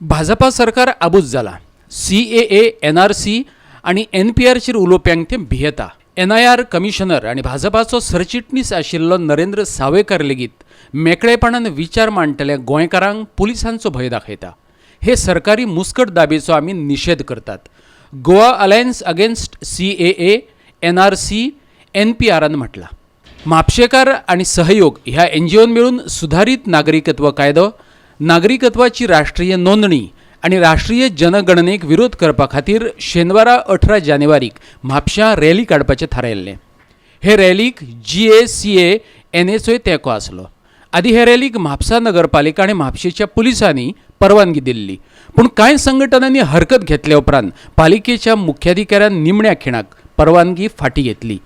भाजपा सरकार आबूज जाला. CAA, NRC आनी एनपीआरचेर उलोवप्यांक तें भियेता. एनआयआर कमिशनर आनी भाजपाचो सरचिटणीस आशिल्लो नरेंद्र सावयकार लेगीत मेकळेपणान विचार मांडटल्या गोंयकारांक पुलिसांचो भंय दाखयता. हे सरकारी मुस्कट दाबेचो आमी निशेध करतात, Goa alliance against CAA, NRC, एनपीआरान म्हटलां. म्हापशेकार आनी सहयोग ह्या एनजीओन मेळून सुधारीत नागरिकत्व कायदो, नागरिकत्वाची राष्ट्रीय नोंदणी आनी राष्ट्रीय जनगणनेक विरोध करपा खातीर शेनवारा 18 जानेवारीक म्हापश्यां रॅली काडपाचें थारायल्लें. हे रॅलीक जीएसीए एनएचोय तेंको आसलो. आदी हे रॅलीक म्हापसा नगरपालिका आनी म्हापशेच्या पुलिसांनी परवानगी दिल्ली, पूण कांय संघटनांनी हरकत घेतल्या उपरांत पालिकेच्या मुख्याधिकाऱ्यान निमण्या खिणाक परवानगी फाटीं घेतली.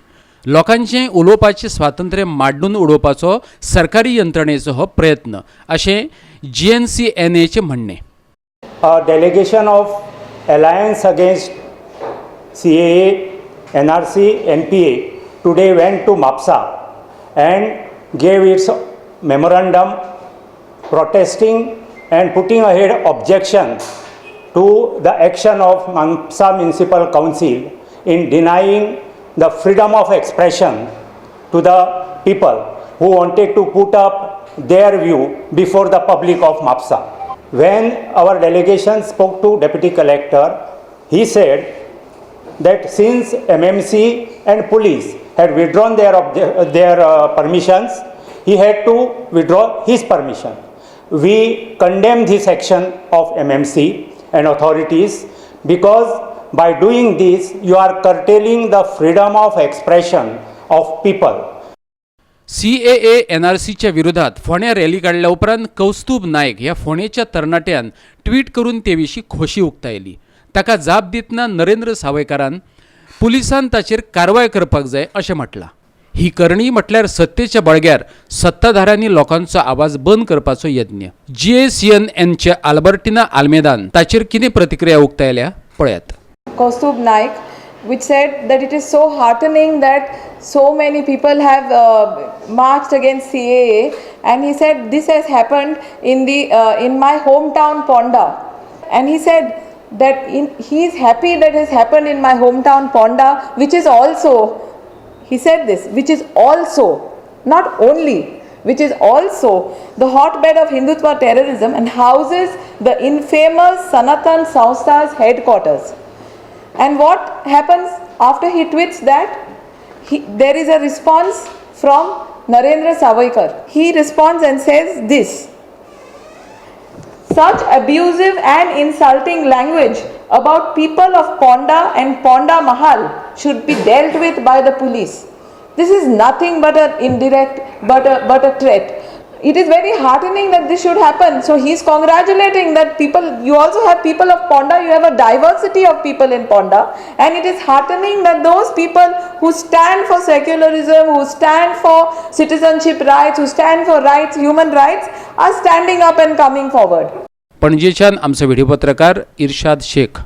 लोकांचें उलोवपाचें स्वातंत्र्य माड्डून उडोवपाचो सरकारी यंत्रणेचो हो प्रयत्न, अशें जीएनसीएनएचें म्हणणें. A delegation of Alliance Against CAA, NRC, NPA today went to Mapsa and gave its memorandum protesting and putting ahead objection to the action of Mapsa Municipal Council in denying the freedom of expression to the people who wanted to put up their view before the public of Mapsa. When our delegation spoke to Deputy Collector, he said that since MMC and police had withdrawn their permissions, he had to withdraw his permission. We condemn this action of MMC and authorities because by doing this, you are curtailing the freedom of expression of people. CAA, एनआरसीच्या विरोधात फोंड्या rally काडल्या उपरांत कौस्तुभ नायक ह्या फोंडेच्या तरणाट्यान tweet करून ते विशीं खोशी उक्तायली. ताका जाप दितना नरेंद्र सावयकारान पुलिसान ताचेर कारवाय करपाक जाय अशें म्हटलां. ही करणी म्हटल्यार सत्तेच्या बळग्यार सत्ताधाऱ्यांनी लोकांचो आवाज बंद करपाचो यत्न. जीएसीएनएनच्या आल्बर्टिना आल्मेदान ताचेर कितें प्रतिक्रिया उक्तायल्या, पळयात. Kaustubh Naik, which said that it is so heartening that so many people have marched against CAA, and he said this has happened in my hometown Ponda, and he said that he is happy that has happened in my hometown Ponda, which is also, he said this, which is also, not only, which is also the hotbed of Hindutva terrorism and houses the infamous Sanatan Sanstha's headquarters. And what happens after he tweets that? There is a response from Narendra Savaikar. He responds and says this: "Such abusive and insulting language about people of Ponda and Ponda Mahal should be dealt with by the police." This is nothing but an indirect, but a threat. It is very heartening that this should happen. So he is congratulating that people, you also have people of Ponda, you have a diversity of people in Ponda, and it is heartening that those people who stand for secularism, who stand for citizenship rights, who stand for rights, human rights, are standing up and coming forward. पणजेच्यान आमचो video पत्रकार इर्शाद शेख.